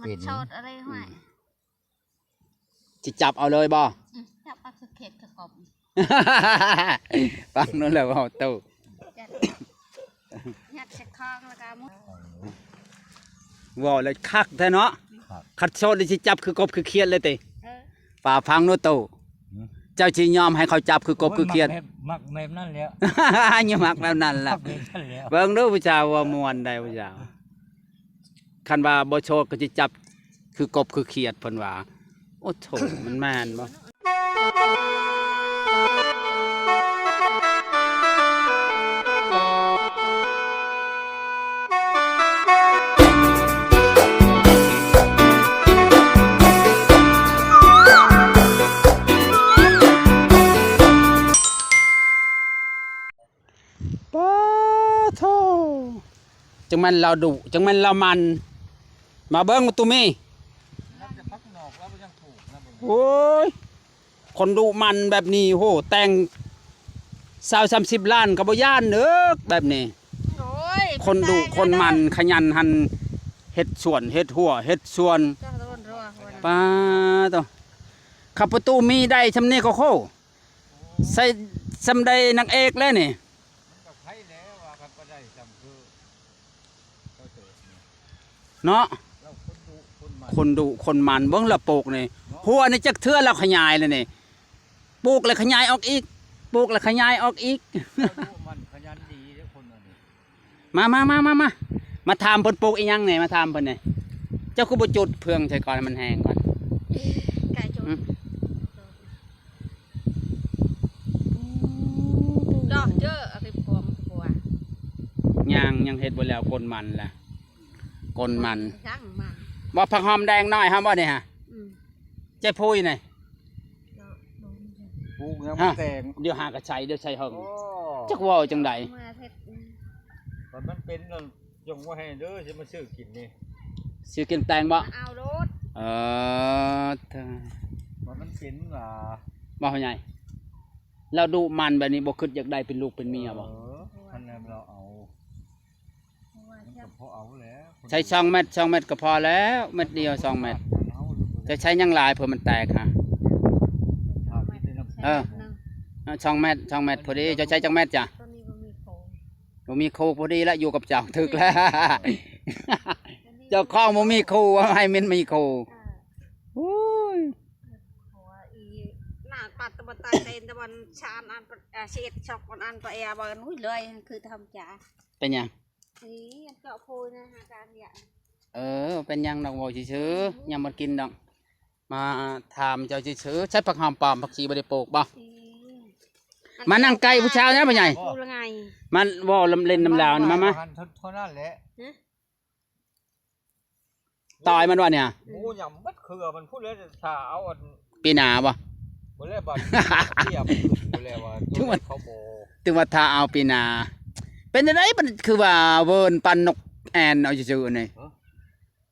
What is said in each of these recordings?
ມັນເປັນ ໂຊດອະໄລຫ້ວຍ ອືມ ຊິຈັບເອົາເລີຍບໍ່? ອືມ ຈັບເອົາຄືເຂດຄືກົບ ຟັງນັ້ນແຫຼະເວົ້າຕູ້ ຈັບ ຍັດໃສ່ຄອງແລ້ວກໍເອົາໝົດ ເວົ້າແລ້ວຄັກແທ້ເນາະ ຄັກ ຄັນໂຊດນີ້ຊິຈັບຄືກົບຄືຂຽດເລີຍຕິ? ເອີ ປ້າຟັງໂນຕູ້ ຫືມ ເຈົ້າຊິຍອມໃຫ້ເຂົາຈັບຄືກົບຄືຂຽດ? ໂອ້ຍ ມັກແບບ ມັກແບບນັ້ນແຫຼະ ຍາກ ມັກແບບນັ້ນລະ ມັກແບບນັ້ນແຫຼະ ເບິ່ງດູຜູ້ສາວເວົ້າມ່ວນໄດ໋ຜູ້ສາວ ຄັນວ່າບໍ່ໂຊດກໍຊິຈັບຄືກົບຄືຂຽດເພິ່ນວ່າ ໂອ້ໂຖ ມັນແມ່ນບໍ່? ປາໂທ້ ຈັ່ງແມ່ນລາວດຸ ຈັ່ງແມ່ນລາວໝັ່ນ ມາເບິ່ງຕູມີ ໂອ້ຍ ຄົນດຸໝັ່ນແບບນີ້ ໂຫ ແຕ່ງຊາວສາມສິບລ້ານກໍບໍ່ຢ້ານເດີ ແບບນີ້ ໂອ້ຍ ຄົນດຸຄົນໝັ່ນ ຂະຫຍັນຫັ້ນ ເຮັດສວນ ເຮັດຮົ້ວ ເຮັດສວນ ປາໂທ້ ຄັນປະຕູມີໄດ້ຊ່ຳນີ້ກໍໂຄ ໃສ່ຊ່ຳໄດ້ນາງເອກແລ້ວນີ້ ມັນກໍໃຜແລ້ວວ່າຄັນບໍ່ໄດ້ຊ່ຳຄືເຈົ້າໂຕນີ້ເນາະ ລາວຄົນດຸຄົນໝັ່ນ ຄົນດຸຄົນໝັ່ນ ເບິ່ງລະປູກນີ້ ເນາະ ຮົ້ວນີ້ຈັກເທື່ອລາວຂະຫຍາຍແລ້ວນີ້ ປູກແລ້ວຂະຫຍາຍອອກອີກ ປູກແລ້ວຂະຫຍາຍອອກອີກ ລາວດຸໝັ່ນຂະຫຍັນດີເດ້ຄົນອັນນີ້ ມາ ມາ ມາ ມາ ມາ ມາຖາມເພິ່ນປູກອີ່ຫຍັງແດ່ ມາຖາມເພິ່ນແດ່ ເຈົ້າຄືບໍ່ຈຸດເຟືອງໃສ່ກ່ອນໃຫ້ມັນແຫ້ງກ່ອນ ກະຈຸດ ຫືມ ດອກເຈີ ເອົາໄປປອມກວ່າ ຍັງ ຍັງເຮັດບໍ່ແລ້ວ ກົ້ນມັນລະ ກົ້ນມັນ ຍັງມັນ ບໍ່ ຜັກຫອມແດງນ້ອຍເຮົາບໍ່ນີ້ຫະ ອືມ ໃຈພຸ້ຍນີ້ ເນາະ ປູກຍັງບໍ່ແຕງ ດຽວຫາກະໃສ່ ດຽວໃສ່ເຫິງ ໂອ້ ຈັກເວົ້າຈັ່ງໃດ ຄັນມັນເປັນນັ້ນ ຈົ່ງວ່າໃຫ້ເດີ ຊິມາຊື້ກິນນີ້ ຊື້ກິນແຕງບໍ່? ເອົາໂລດ ເອີ ເອີ ວ່າມັນເປັນວ່າ ບໍ່ພໍ່ໃຫຍ່ ລາວດຸໝັ່ນແບບນີ້ ບໍ່ຄິດຢາກໄດ້ເປັນລູກເປັນເມຍບໍ່? ເອີ ຄັນແມ່ນລາວເອົາ ມັນກໍພໍເອົາແຫຼະ ໃສ່ສອງແມັດ ສອງແມັດກໍພໍແລ້ວ ແມັດດຽວ ສອງແມັດ ຈະໃຊ້ຫຍັງຫຼາຍ ເພື່ອມັນແຕກຫະ ເອີ ສອງແມັດ ສອງແມັດພໍດີ ເຈົ້າໃຊ້ຈັກແມັດຈ້ະ? ບໍ່ມີຄູ່ພໍດີລະ ຢູ່ກັບເຈົ້າຖືກແລ້ວ ເຈົ້າຂອງບໍ່ມີຄູ່ ໃຫ້ມັນມີຄູ່ ເອີ ໂອ້ຍ ເພາະວ່າອີນາງປັດຕະບັນຕາເຕັນຕະບັນຊານອັນປະ ເອີ ເສດຊອກອັນປະແອບັນ ໂອ້ຍ ເລີຍ ຄືທຳຈາ ເປັນຫຍັງ? ເອີ ເປັນຫຍັງດອກ ເວົ້າຊື່ໆ ຍັງບໍ່ກິນດອກ ມາຖາມເຈົ້າຊື່ໆ ໃຊ້ຜັກຫອມປ້ອມ ຜັກຊີບໍ່ໄດ້ປູກບໍ່? ມານັ່ງໃກ້ຜູ້ສາວແດ່ພໍ່ໃຫຍ່ ມາເວົ້າລຳເຫຼັ້ນນຳລາວນີ້ ມາ ມາ ເທົ່ານັ້ນແຫຼະ ຕາຍມັນວ່ານີ້ຫະ ໝູຫຍັງໝົດເຄືອມັນພຸ້ນແຫຼະ ຖ້າເອົາອັນ ປີໜ້າບໍ່? ບໍ່ແລ້ວບັດ ເຕຍມຂຶ້ນບໍ່ແລ້ວວ່າ ຖືວ່າ ເຂົາບໍ່ ຖືວ່າຖ້າເອົາປີໜ້າ ເປັນຈັ່ງໃດ ມັນຄືວ່າເວີນປານນົກແອ່ນເອົາຊື່ໆນີ້ ຮະ?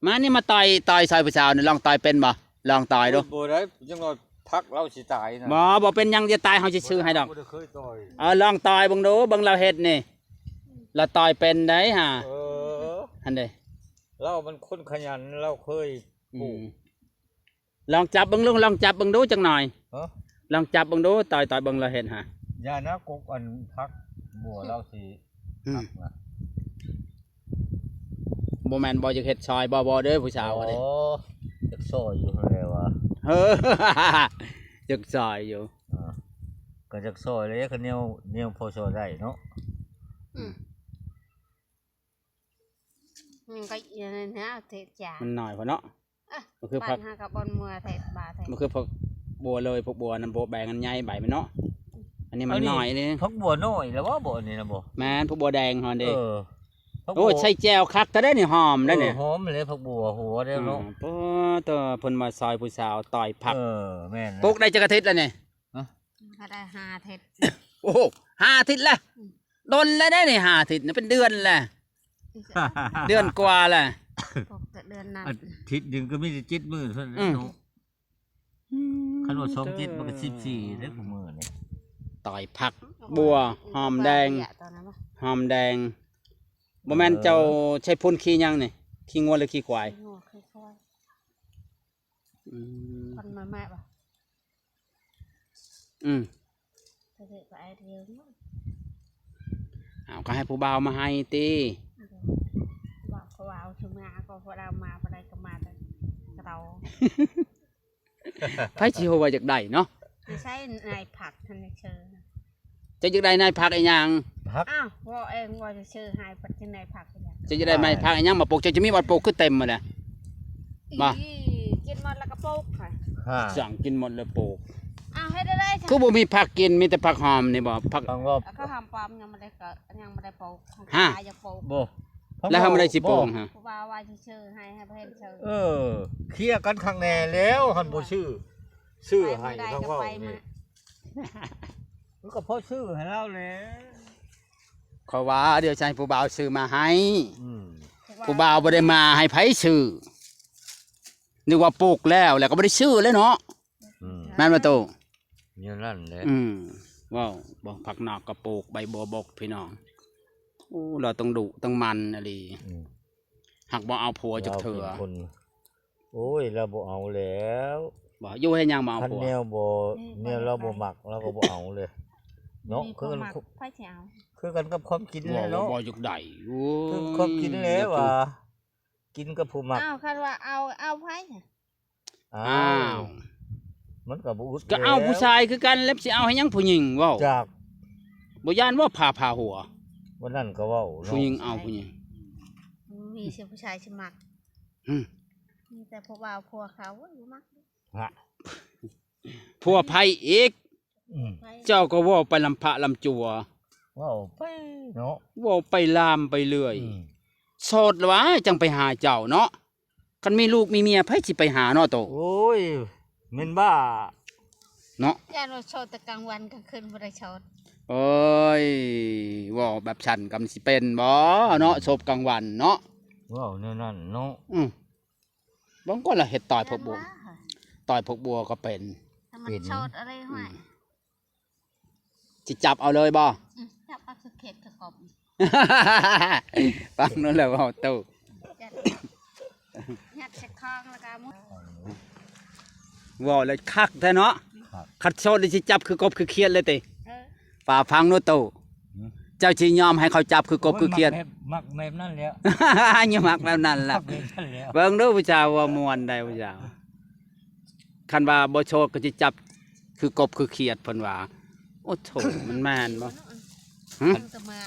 ມານີ້ ມາຕ່ອຍ ຕ່ອຍໃສ່ຜູ້ສາວນີ້ ລອງຕ່ອຍເປັນບໍ່? ລອງຕ່ອຍດູ ບໍ່ໄດ້ ຈັ່ງວ່າພັກລາວຊິຕາຍນະ ບໍ່ ບໍ່ເປັນຫຍັງ ຈະຕາຍເຮົາຊິຊື້ໃຫ້ດອກ ບໍ່ໄດ້ເຄີຍຕ່ອຍ ເອີ ລອງຕ່ອຍເບິ່ງດູ ເບິ່ງລາວເຮັດນີ້ ລາວຕ່ອຍເປັນໄດ໋ຫາ ເອີ ຫັ້ນເດ້ ລາວມັນຄົນຂະຫຍັນ ລາວເຄີຍ ອືມ ປູກ ລອງຈັບເບິ່ງລຸງ ລອງຈັບເບິ່ງດູຈັກໜ່ອຍ ຮະ? ລອງຈັບເບິ່ງດູ ຕ່ອຍ ຕ່ອຍເບິ່ງລາວເຮັດຫາ ຢ່ານະ ກົກອັນຜັກບົວລາວຊິ ອືມ ຫັກນະ ບໍ່ແມ່ນບໍ່ຢາກເຮັດຊອຍບໍ່? ບໍ່ເດີຜູ້ສາວເດ້ ໂອ້ ຢາກຊອຍຢູ່ຫັ້ນແຫຼະວ່າ ເອີ ຢາກຊອຍຢູ່ ອ່າ ກໍຢາກຊອຍແຫຼະ ກໍແນວ ແນວພໍຊ່ອຍໄດ້ເນາະ ອືມ ມັນກໍ ອັນນັ້ນນະ ເທຈາ ມັນໜ້ອຍໂພດເນາະ ເອີ ມັນຄືຜັກ ບ້ານເຮົາກໍບ່ອນເມືອແທ້ ບ້ານແທ້ ມັນຄືຜັກບົວເລີຍ ຜັກບົວນຳ ບົວແບງອັນໃຫຍ່ໃບມັນເນາະ ອັນນີ້ມັນ ອັນນີ້ ໜ້ອຍເດ້ ຜັກບົວນ້ອຍແລ້ວບໍ່? ບໍ່ ອັນນີ້ນະບໍ່ ແມ່ນ ຜັກບົວແດງເຮົາເດ້ ເອີ ໂອ້ ໃສ່ແຈ່ວຄັກແທ້ເດ້ນີ້ ຫອມໄດ໋ນີ້ ເອີ ຫອມແຫຼະ ຜັກບົວຫົວແດ່ເນາະ ອືມ ໂອ້ ເພິ່ນວ່າຊອຍຜູ້ສາວຕ່ອຍຜັກ ເອີ ແມ່ນ ປູກໄດ້ຈັກອາທິດແລ້ວນີ້? ຮະ? ກໍໄດ້ຫ້າອາທິດ ໂອ້ ຫ້າອາທິດແລ້ວ ອືມ ດົນແລ້ວເດ້ນີ້ ຫ້າອາທິດນະ ເປັນເດືອນແລ້ວ ເດືອນກວ່າແລ້ວ ປົກແຕ່ເດືອນນັ້ນ ອາທິດໜຶ່ງກໍມີແຕ່ເຈັດມື້ເທົ່ານັ້ນເນາະ ອືມ ອືມ ຄັນວ່າສອງເຈັດມັນກໍສິບສີ່ເດ້ ຜູ້ມື້ນີ້ ຕ່ອຍຜັກບົວ ຫອມແດງ ຫອມແດງ ບໍ່ແມ່ນເຈົ້າໃຊ້ຝຸ່ນຂີ້ຫຍັງນີ້ ຂີ້ງົວຫຼືຂີ້ຄວາຍ? ຂີ້ງົວ ຂີ້ຄວາຍ ອືມ ຄົນມາແມ່ບໍ່? ອືມ ເຂົາເຈົ້າກໍອາຍເດີມ. ເອົາ ກໍໃຫ້ຜູ້ບ່າວມາໃຫ້ຕິ. ວ່າ ເຂົາວ່າເອົາຊື່ມາ ກໍຜູ້ບ່າວມາບໍ່ໄດ້ ກໍມາແຕ່ກະເຕົາ. ໃຜຊິຮູ້ວ່າຢາກໄດ້ເນາະ. ໃຊ້ນາຍພັກຫັ້ນເຊີ. ເຈົ້າຢາກໄດ້ນາຍພັກອີຫຍັງ? ພັກ ອ້າວ ເວົ້າເອງວ່າຈະຊື້ໃຫ້ ພັກທີ່ນາຍພັກອີຫຍັງ? ເຈົ້າຢາກໄດ້ນາຍພັກອີຫຍັງມາປູກ? ເຈົ້າຈະມີບ່ອນປູກຄືເຕັມໝົດແຫຼະ. ບໍ່ ອີ ກິນໝົດແລ້ວກໍປູກ. ຮະ ສັ່ງກິນໝົດແລ້ວປູກ. ອ້າວ ເຮັດໄດ້ ຄືບໍ່ມີຜັກກິນ ມີແຕ່ຜັກຫອມນີ້ບໍ່? ຜັກ ແລ້ວກໍຫອມປ້ອມຍັງບໍ່ໄດ້ ກໍຍັງບໍ່ໄດ້ປູກ. ຮະ ຢາກປູກ ບໍ່ ແລ້ວເຮົາບໍ່ໄດ້ຊິປູກ. ຮະ ຜູ້ບ່າວວ່າຊິຊື້ໃຫ້ ໃຫ້ເພິ່ນຊື້. ເອີ ເຄຍກັນຂ້າງແນ່ແລ້ວ ຫັ້ນບໍ່ຊື້ ຊື້ໃຫ້ທາງເວົ້ານີ້ ມັນກໍພໍຊື້ໃຫ້ລາວແຫຼະ. ຂ້ອຍວ່າດຽວຊິໃຫ້ຜູ້ບ່າວຊື້ມາໃຫ້. ອືມ ຜູ້ບ່າວບໍ່ໄດ້ມາໃຫ້ໃຜຊື້. ນຶກວ່າປູກແລ້ວ ແລ້ວກໍບໍ່ໄດ້ຊື້ແລ້ວເນາະ. ອືມ ແມ່ນບໍ່ຕູ້? ແນວນັ້ນແຫຼະ. ອືມ ເວົ້າ ບັກຜັກນອກກໍປູກ ໃບບົວບົກ ພີ່ນ້ອງ. ໂອ້ ລາວຕ້ອງດຸຕ້ອງໝັ່ນອີ່ຫຼີ. ອືມ ຫາກບໍ່ເອົາຜົວຈັກເທື່ອ. ໂອ້ຍ ລາວບໍ່ເອົາແລ້ວ. ບໍ່ ຢູ່ເຮັດຫຍັງບໍ່ເອົາຜົວ? ຄັນແນວບໍ່ ແນວລາວບໍ່ມັກ ລາວກໍບໍ່ເອົາເລີຍເນາະ. ຄືກັນ ໃຜຊິເອົາ? ຄືກັນກັບຄວາມກິນແຫຼະເນາະ. ບໍ່ຢາກໄດ້. ໂອ້ຍ ຄືຄວາມກິນແຫຼະວ່າ ກິນກັບຜູ້ມັກ. ອ້າວ ຄັນວ່າເອົາ ເອົາໃຜ? ອ້າວ ມັນກໍບໍ່ອຶດ ກໍເອົາຜູ້ຊາຍຄືກັນແຫຼະ ຊິເອົາໃຫ້ຫຍັງຜູ້ຍິງເວົ້າ. ຈັກ ບໍ່ຢ້ານວ່າຜ່າ ຜ່າຫົວ. ວັນນັ້ນກໍເວົ້າເນາະ ຜູ້ຍິງເອົາຜູ້ຍິງ. ມີແຕ່ຜູ້ຊາຍຊິມັກ. ອືມ ມີແຕ່ຜູ້ບ່າວ ຜົວເຂົາ ໂອ້ຍ ບໍ່ມັກ. ຮະ ຜົວໃຜອີກ? ອືມ ເຈົ້າກໍເວົ້າໄປລຳພະລຳຈົວ ເວົ້າໄປເນາະ ເວົ້າໄປລາມໄປເລື້ອຍ. ອືມ ໂສດລະຫວາ ຈັ່ງໄປຫາເຈົ້າເນາະ. ຄັນມີລູກມີເມຍ ໃຜຊິໄປຫາເນາະໂຕ? ໂອ້ຍ ແມ່ນບ້າເນາະ. ຢ້ານວ່າໂສດແຕ່ກາງວັນ ກາງຄືນບໍ່ໄດ້ໂສດ. ໂອ້ຍ ເວົ້າແບບຊັ້ນກໍມັນຊິເປັນບໍ່ເນາະ ອືມ ໂສດກາງວັນເນາະ. ເວົ້າແນວນັ້ນເນາະ. ອືມ ບາງຄົນລະເຮັດຕອຍພວກບົວ ຕອຍພວກບົວກໍເປັນ. ຖ້າມັນ ເປັນ ໂສດອະໄລຫ້ວຍ. ອືມ ຊິຈັບເອົາເລີຍບໍ່? ອືມ ຈັບເອົາຄືເຂດຄືກົບ. ຟັງໂລດແລ້ວເວົ້າຕູ້ ຍັດໃສ່ຄອງແລ້ວກໍເອົາ. ເວົ້າແລ້ວຄັກແທ້ເນາະ. ຄັກ ຄັນໂສດນີ້ຊິຈັບຄືກົບຄືຂຽດເລີຍຕິ? ເອີ ປ້າ ຟັງໂລດຕູ້. ຫືມ ເຈົ້າຊິຍອມໃຫ້ເຂົາຈັບຄືກົບຄືຂຽດ? ໂອ້ຍ ມັກແບບ ມັກແບບນັ້ນແຫຼະ. ຍັງມັກແບບນັ້ນລະ. ມັກແບບນັ້ນແຫຼະ. ເບິ່ງດູຜູ້ສາວວ່າມ່ວນໃດ໋ ຜູ້ສາວ. ຄັນວ່າບໍ່ໂສດກໍຊິຈັບຄືກົບຄືຂຽດ ເພິ່ນວ່າ. ໂອ້ໂຖ ມັນແມ່ນບໍ່? ຫຶ?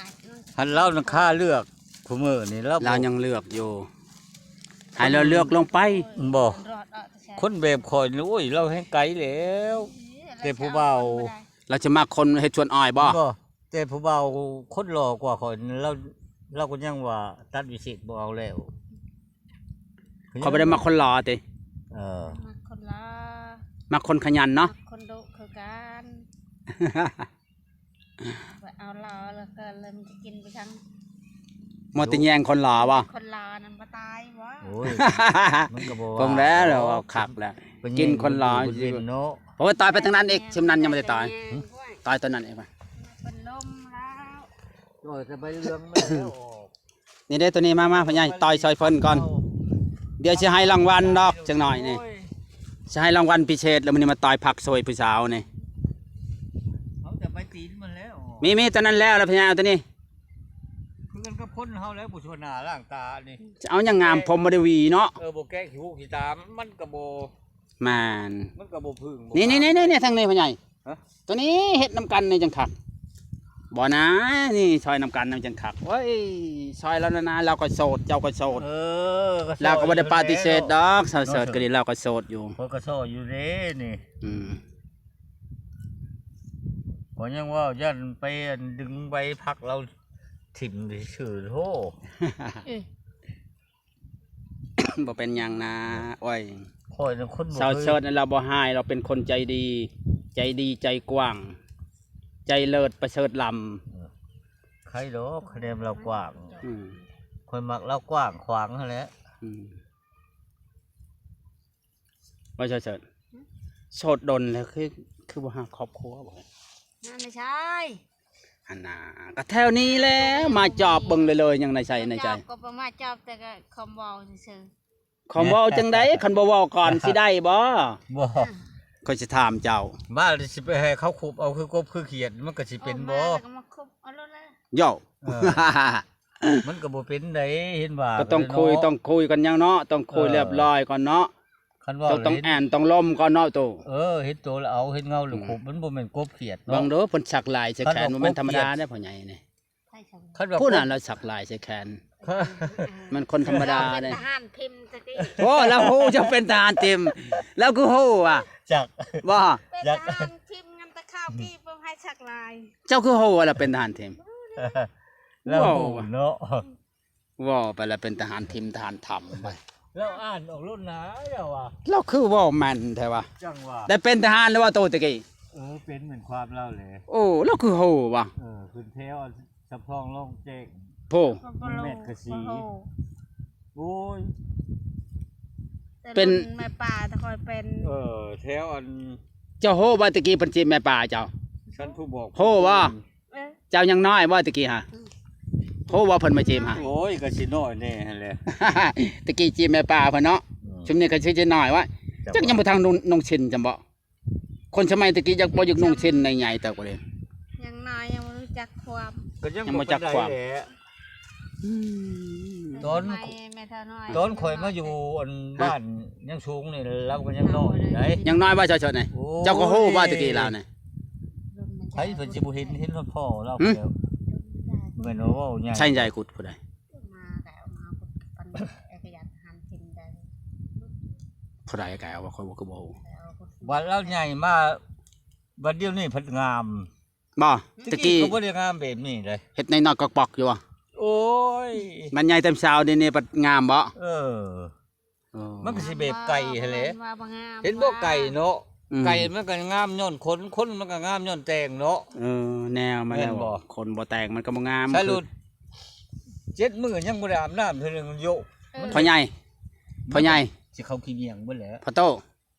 ຄັນລາວນະຄາເລືອກ ຜູ້ມື້ນີ້ລາວ ລາວຍັງເລືອກຢູ່ ໃຫ້ລາວເລືອກລົງໄປ. ບໍ່ ຄົນແບບຂ້ອຍນີ້ ໂອ້ຍ ລາວແຮ່ງໄກແລ້ວ. ແຕ່ຜູ້ບ່າວ ລາວຈະມັກຄົນເຮັດສວນອ້ອຍບໍ່? ບໍ່ ແຕ່ຜູ້ບ່າວຄົນຫຼໍ່ກວ່າຂ້ອຍ ລາວ ລາວກໍຍັງວ່າຕັດວິສິດບໍ່ເອົາແລ້ວ. ຂ້ອຍບໍ່ໄດ້ມັກຄົນຫຼໍ່ຕິ. ເອີ ມັກຄົນຫຼໍ່ ມັກຄົນຂະຫຍັນເນາະ ມັກຄົນດຸຄືກັນ. ໄປເອົາຫຼໍ່ແລ້ວກໍເລີ່ມຈະກິນໄປທາງ ມັວແຕ່ແຍ່ງຄົນຫຼໍ່ບໍ່? ຄົນຫຼໍ່ນັ້ນບໍ່ຕາຍບໍ່? ໂອ້ຍ ມັນກໍບໍ່ວ່າ ຄົງແລ້ວ ເວົ້າຄັກແລ້ວ ກິນຄົນຫຼໍ່ເນາະ. ໂອ້ຍ ຕາຍໄປທາງນັ້ນອີກ ຊຳນັ້ນຍັງບໍ່ໄດ້ຕາຍ. ຕາຍຕອນນັ້ນອີກ. ເປັນລົມແລ້ວ ໂອ້ຍ ແຕ່ໃບເຫຼືອງມັນແລ້ວອອກ. ນີ້ເດ້ ໂຕນີ້ ມາ ມາ ພໍ່ໃຫຍ່ ຕ່ອຍຊ່ອຍເພິ່ນກ່ອນ. ດຽວຊິໃຫ້ລາງວັນດອກ ຈັກໜ້ອຍນີ້ ໂອ້ຍ ຊິໃຫ້ລາງວັນພິເສດແລ້ວ. ມື້ນີ້ມາຕ່ອຍຜັກຊ່ອຍຜູ້ສາວນີ້ ເອົາແຕ່ໃບຕີນມັນແລ້ວ. ມີ ມີ ໂຕນັ້ນແລ້ວລະ ພໍ່ໃຫຍ່ ເອົາໂຕນີ້. ຄືກັນກັບຄົນເຮົາແຫຼະ ບໍ່ຊົ່ວໜ້າລ້າງຕານີ້ ຊິເອົາຫຍັງງາມ ຜົມບໍ່ໄດ້ຫວີເນາະ. ເອີ ບໍ່ແກະຂີ້ຫູຂີ້ຕາ ມັນກໍບໍ່ ແມ່ນ ມັນກໍບໍ່ເພິ່ງບໍ່ ນີ້ ນີ້ ນີ້ ນີ້ ທາງນີ້ພໍ່ໃຫຍ່. ຮະ? ໂຕນີ້ເຮັດນຳກັນນີ້ຈັ່ງຄັກ. ບໍ່ນາ ນີ້ຊ່ອຍນຳກັນນຳຈັ່ງຄັກ. ໂອ້ຍ ຊ່ອຍລາວນາ ລາວກໍໂສດ ເຈົ້າກໍໂສດ. ເອີ ລາວກໍບໍ່ໄດ້ປະຕິເສດດອກ ສາວເສີດກໍດີ ລາວກໍໂສດຢູ່. ຂ້ອຍກໍໂສດຢູ່ເດ້ນີ້. ອືມ ຂ້ອຍຍັງວ່າຢ້ານໄປດຶງໃບພັກລາວຖິ້ມຊື່ໂທ. ບໍ່ເປັນຫຍັງນາ ໂອ້ຍ ຂ້ອຍນະຄົນບໍ່ ສາວເສີດນັ້ນລາວບໍ່ຮ້າຍ ລາວເປັນຄົນໃຈດີ ໃຈດີໃຈກວ້າງ ໃຈເລີດປະເສີດລ້ຳ. ເອີ ໃຄດອກ ຄະແນນລາວກວ້າງ. ອືມ ຂ້ອຍມັກລາວກວ້າງຂວາງຫັ້ນແຫຼະ. ອືມ ວ່າສາວເສີດ ຫຶ? ໂສດດົນແລ້ວ ຄື ຄືບໍ່ຫາຄອບຄົວບໍ່? ນັ້ນແຫຼະຊາຍ. ຫັ້ນນະ ກໍແຖວນີ້ແຫຼະ ມາຈອບເບິ່ງເລີຍໆ ຍັງໃນໃຈ ໃນໃຈ ມາຈອບກໍບໍ່ມາຈອບ ແຕ່ກໍຄຳເວົ້າຊື່ໆ. ຄວາມເວົ້າຈັ່ງໃດ? ຄັນບໍ່ເວົ້າກ່ອນຊິໄດ້ບໍ່? ບໍ່ ຂ້ອຍຊິຖາມເຈົ້າ. ມາແລ້ວຊິໄປໃຫ້ເຂົາຄຸບເອົາຄືກົບຄືຂຽດ ມັນກໍຊິເປັນບໍ່? ອອກມາແລ້ວກໍມາຄຸບເອົາໂລດແຫຼະ. ເຈົ້າ ເອີ ມັນກໍບໍ່ເປັນໃດ ເຫັນວ່າ ກໍຕ້ອງຄຸຍ ເນາະ ຕ້ອງຄຸຍກັນຫຍັງເນາະ ຕ້ອງຄຸຍ ເອີ ລຽບລ້ອຍກ່ອນເນາະ. ຄັນເວົ້າ ເຈົ້າຕ້ອງແອນ ຕ້ອງລົມກ່ອນເນາະໂຕ. ເອີ ເຫັນໂຕແລ້ວເອົາ ເຫັນເງົາແລ້ວ ອືມ ຄຸບ ມັນບໍ່ແມ່ນກົບຂຽດເນາະ. ເບິ່ງເດີ ເພິ່ນສັກລາຍໃສ່ແຂນ ບໍ່ແມ່ນທຳມະດາເດ້ພໍ່ໃຫຍ່ນີ້. ຄັນວ່າ ຜູ້ນັ້ນລະສັກລາຍໃສ່ແຂນ ມັນຄົນທຳມະດາເດ້. ເຈົ້າເປັນທະຫານທິມຕະກີ້. ໂອ້ ລາວຮູ້ ເຈົ້າເປັນທະຫານທິມ ລາວຄືຮູ້ວ່າ ຈັກ ບໍ່ ເປັນທະຫານທິມງານຕະຂ່າວກີ້ ເພິ່ນໃຫ້ສັກລາຍ. ເຈົ້າຄືຮູ້ວ່າລາວເປັນທະຫານທິມ? ລາວຮູ້ເນາະ. ເວົ້າໄປແລ້ວເປັນທະຫານທິມ ທະຫານທຳໄປ. ລາວອ່ານອອກໂລດນາ ລາວວ່າ ລາວຄືເວົ້າແມ່ນແທ້ວ່າ. ຈັ່ງວ່າ ໄດ້ເປັນທະຫານແລ້ວວ່າໂຕຕະກີ້? ເອີ ເປັນແມ່ນຄວາມລາວແຫຼະ. ໂອ້ ລາວຄືຮູ້ວ່າ. ເອີ ຂຶ້ນແຖວສຳຮອງລອງແຈ້ງ ໂພ ແມັດກະສີ. ໂອ້ຍ ແຕ່ ເປັນ ລຸ້ນແມ່ປ້າ ແຕ່ຂ້ອຍເປັນ. ເອີ ແຖວອັນ ເຈົ້າຮູ້ບໍ່ຕະກີ້ເພິ່ນຈີບແມ່ປ້າເຈົ້າ? ຊັ້ນຜູ້ບອກ ຮູ້ບໍ່? ເອີ ເຈົ້າຍັງນ້ອຍບໍ່ຕະກີ້ຫະ? ອືມ ຮູ້ບໍ່ເພິ່ນມາຈີບຫະ? ໂອ້ຍ ກໍຊິນ້ອຍແດ່ຫັ້ນແຫຼະ. ຕະກີ້ຈີບແມ່ປ້າເພິ່ນເນາະ. ອືມ ຊຸມນີ້ກໍຄືຊິນ້ອຍວະ. ຈັກຍັງບໍ່ທັນນຸ່ງ ນຸ່ງສິ້ນຈຳບໍ່? ຄົນສະໄໝຕະກີ້ຍັງບໍ່ຢາກນຸ່ງສິ້ນໃນໃຫຍ່ເຕີບກວ່າເດ້. ຍັງນ້ອຍ ຍັງບໍ່ຮູ້ຈັກຄວາມ ກໍຍັງ ຍັງບໍ່ຈັກຄວາມ ບໍ່ປານໃດແຫຼະ. ອືມ ຕອນ ແມ່ເຖົ້ານ້ອຍ ຕອນຂ້ອຍມາຢູ່ອັນ ຮະ ບ້ານຍັງສູງນີ້ ລາວກໍຍັງນ້ອຍໄດ໋. ຍັງນ້ອຍວ່າເຈົ້າຊົດນີ້? ໂອ້ຍ ເຈົ້າກໍຮູ້ວ່າຕະກີ້ລາວນີ້ ໃຜເພິ່ນຊິບໍ່ເຫັນ ເຫັນຮອດພໍ່ລາວ ຫຶ ແລ້ວ. ແມ່ນວ່າເວົ້າໃຫຍ່ ໃສ່ໃຫຍ່ກຸດຜູ້ໃດ? ມາແລ້ວ ມາກຸດປັນຈັກກະຍານຫັນກິນໄດ້ ຜູ້ໃດກະວ່າຂ້ອຍບໍ່ ຄືບໍ່ຮູ້. ບັດລາວໃຫຍ່ມາ ບັດດຽວນີ້ພັດງາມ. ບໍ່ ຕະ ຕະກີ້ ຕະກີ້ກໍບໍ່ໄດ້ງາມແບບນີ້ເດ້ ເຮັດນ້ອຍໆກອກໆຢູ່ບໍ່? ໂອ້ຍ ມັນໃຫຍ່ແຕ່ເຊົ້າ ດຽວນີ້ບັດງາມບໍ່? ເອີ ເອີ ມັນກໍຊິແບບໄກ່ຫັ້ນແຫຼະ ວ່າບໍ່ງາມ ເຫັນບໍ່ໄກ່ເນາະ. ອືມ ໄກ່ມັນກໍງາມຍ້ອນຂົນ ຂົນມັນກໍງາມຍ້ອນແຕ່ງເນາະ. ເອີ ແນວມັນແຫຼະ ແມ່ນບໍ່? ຂົນບໍ່ແຕ່ງມັນກໍບໍ່ງາມ. ໃສ່ຫຼຸດ ເຈັດມື້ຍັງບໍ່ໄດ້ອາບນ້ຳເທື່ອໜຶ່ງໂຍ. ເອີ ພໍ່ໃຫຍ່ ພໍ່ໃຫຍ່ ຊິເຂົ້າຂີ້ເໝ້ຽງເບິດແຫຼະ ພໍ່ໂຕ.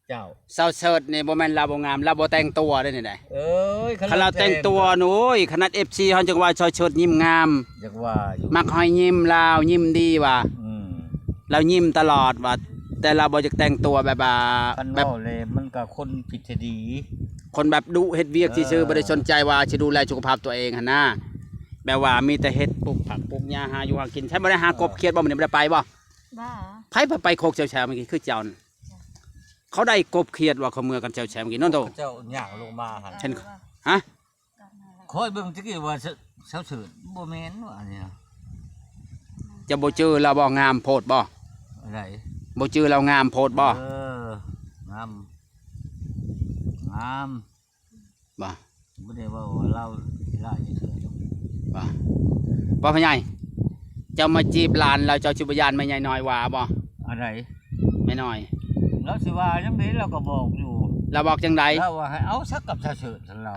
ເຈົ້າ ສາວເສີດນີ້ບໍ່ແມ່ນລາວບໍ່ງາມ ລາວບໍ່ແຕ່ງຕົວເດ້ນີ້ໃດ. ເອີຍ ຄັນລາວແຕ່ງຕົວນີ້ ໂອ້ຍ ຂະໜາດເອັຟຊີເຮົາຍັງວ່າສາວເສີດຍິ້ມງາມ ຢາກວ່າຢູ່ ມັກຮອຍຍິ້ມລາວ ຍິ້ມດີວ່າ. ອືມ ລາວຍິ້ມຕະຫຼອດວ່າ ແຕ່ລາວບໍ່ຢາກແຕ່ງຕົວແບບວ່າ ຄັນ ແບບ ເວົ້າແລ້ວມັນກໍຄົນຜິດທີ່ດີ ຄົນແບບດຸເຮັດວຽກຊື່ໆ ເອີ ບໍ່ໄດ້ສົນໃຈວ່າຊິດູແລສຸຂະພາບຕົວເອງຫັ້ນນາ ແບບວ່າມີແຕ່ເຮັດປູກຜັກປູກຫຍ້າ ຫາຢູ່ຫາກິນ. ໃຜບໍ່ໄດ້ຫາ ເອີ ກົບຂຽດບໍ່? ມື້ນີ້ບໍ່ໄດ້ໄປບໍ່? ບໍ່ ໃຜໄປໂຄກແຊວໆມື້ກີ້ ຄືເຈົ້ານັ້ນ? ເຂົາໄດ້ກົບຂຽດວ່າເຂົາເມືອກັນແຊວໆມື້ກີ້ເນາະໂຕ. ເຈົ້າຍ່າງລົງມາຫັ້ນ ເຫັນ ຮະ? ຂ້ອຍເບິ່ງຕະກີ້ວ່າ ສ- ສາວເສີດ ບໍ່ແມ່ນວ່າອັນນີ້ນະ. ເຈົ້າບໍ່ຈື່ລາວບໍ່? ງາມໂພດບໍ່? ອັນໃດ? ບໍ່ຈື່ລາວງາມໂພດບໍ່? ເອີ ງາມ ງາມ. ບໍ່ ບໍ່ໄດ້ເວົ້າວ່າລາວຂີ້ຮ້າຍຈັກເທື່ອດອກ. ບໍ່ ບໍ່ ພໍ່ໃຫຍ່ ເຈົ້າມາຈີບຫຼານລາວ ເຈົ້າຊິບໍ່ຢ້ານແມ່ໃຫຍ່ນ້ອຍວ່າບໍ່? ອັນໃດ? ແມ່ນ້ອຍ ລາວຊິວ່າຈັ່ງໃດ? ລາວກໍບອກຢູ່. ລາວບອກຈັ່ງໃດ? ລາວວ່າໃຫ້ເອົາສັກກັບສາວເສີດຊັ້ນລາວ.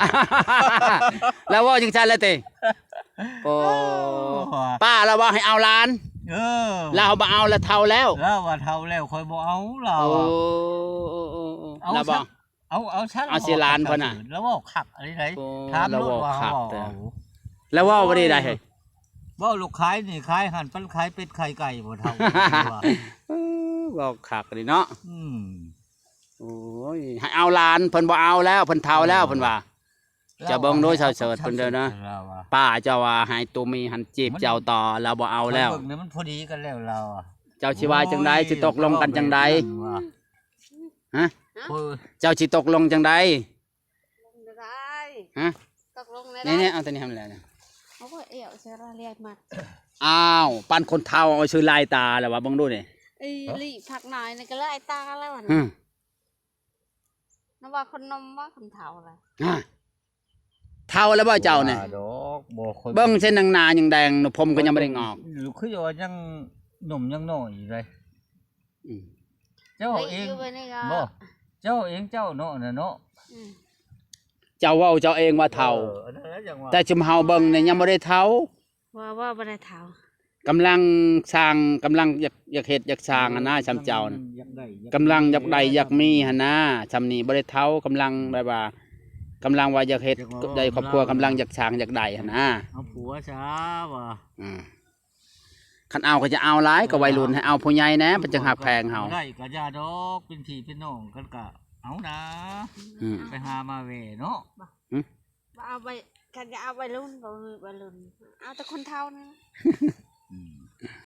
ລາວເວົ້າຈັ່ງຊັ້ນແຫຼະຕິ? ໂອ້ ປ້າລາວວ່າໃຫ້ເອົາຫຼານ. ເອີ ລາວບໍ່ເອົາ ລາວເຖົ້າແລ້ວ. ລາວວ່າເຖົ້າແລ້ວ ຂ້ອຍບໍ່ເອົາ ລາວ. ໂອ້ ລາວບອກ ເອົາ ເອົາຊະ ເອົາຊິຫຼານເພິ່ນນະ. ລາວເວົ້າຄັກອີ່ຫຼີໃດ. ໂອ້ ຖາມໂລດວ່າເຮົາເວົ້າ. ລາວເວົ້າບໍ່ດີໃດ. ເວົ້າລູກຂາຍນີ້ຂາຍຫັ້ນ ປັນຂາຍເປັດຂາຍໄກ່ບໍ່ເຖົ້າ. ເອີ ເວົ້າຄັກອີ່ຫຼີເນາະ. ອືມ ໂອ້ຍ ໃຫ້ເອົາຫຼານ ເພິ່ນບໍ່ເອົາແລ້ວ ເພິ່ນເຖົ້າແລ້ວ ເອີ ເພິ່ນວ່າ. ເຈົ້າເບິ່ງດູສາວເສີດເພິ່ນເດີນະ. ລາວວ່າ ປ້າເຈົ້າວ່າໃຫ້ໂຕມີຫັ້ນຈີບເຈົ້າຕໍ່ ລາວບໍ່ເອົາແລ້ວ. ເບິ່ງນີ້ມັນພໍດີກັນແລ້ວລາວ. ເຈົ້າຊິວ່າຈັ່ງໃດ? ຊິຕົກລົງກັນຈັ່ງໃດ? ຮະ? ເຈົ້າຊິຕົກລົງຈັ່ງໃດ? ລົງໄດ້. ຮະ? ຕົກລົງໄດ້. ນີ້ໆ ເອົາຕົວນີ້ໃຫ້ມັນແຫຼະ. ໂອ້ຍ ເອີວເສຍລະລຽກມັດ. ອ້າວ ປານຄົນເຖົ້າເອົາຊື່ລາຍຕາແລ້ວວ່າ ເບິ່ງດູນີ້. ອີ່ຫຼີ ພັກໜ້ອຍນີ້ກໍລາຍຕາແລ້ວ. ຮະ? ນະວ່າຄົນໜຸ່ມວ່າຄົນເຖົ້າລະ. ຮະ? ເຖົ້າແລ້ວບໍ່ເຈົ້ານີ້? ບໍ່ດອກ ບໍ່ຄ່ອຍ ເບິ່ງໃສ່ໜັງໜ້າຍັງແດງ ຜົມກໍຍັງບໍ່ໄດ້ງອກ. ຄືວ່າຍັງໜຸ່ມຍັງນ້ອຍຢູ່ເດ້. ອືມ ເຈົ້າເອງ ເອີຍ ຢູ່ໄປນີ້ກໍ ບໍ່ ເຈົ້າເອງເຈົ້າເນາະ ນະເນາະ. ອືມ ເຈົ້າເວົ້າເຈົ້າເອງວ່າເຖົ້າ. ເອີ ອັນນັ້ນແຫຼະຈັ່ງວ່າ ແຕ່ຊຸມເຮົາເບິ່ງນີ້ຍັງບໍ່ໄດ້ເຖົ້າ. ວ່າ ວ່າບໍ່ໄດ້ເຖົ້າ. ກຳລັງສ້າງ ກຳລັງຢາກ ຢາກເຮັດຢາກສ້າງຫັ້ນນະ ຊ່ຳເຈົ້ານະ. ກຳລັງຢາກໄດ້ຢາກມີຫັ້ນນະ. ຊ່ຳນີ້ບໍ່ໄດ້ເຖົ້າ ກຳລັງແບບວ່າ ກຳລັງວ່າຢາກເຮັດ ຢາກໄດ້ຄອບຄົວ ກຳລັງຢາກສ້າງຢາກໄດ້ຫັ້ນນະ. ເອົາຜົວຊະວ່າ. ອືມ ຄັນເອົາກໍຈະເອົາຫຼາຍ ກໍໄວລຸ້ນ ໃຫ້ເອົາຜູ້ໃຫຍ່ແດ່ ມັນຈຶ່ງຮັກແພງເຮົາ ບໍ່ໄດ້ກໍຢ່າດອກ ເປັນພີ່ເປັນນ້ອງກັນກໍເອົານາ ອືມ ໄປຫາມາແວ່ເນາະ ຫືມ ບໍ່ເອົາໄວ ຄັນຈະເອົາໄວລຸ້ນ ບໍ່ມີໄວລຸ້ນ ເອົາແຕ່ຄົນເຖົ້ານີ້ ອືມ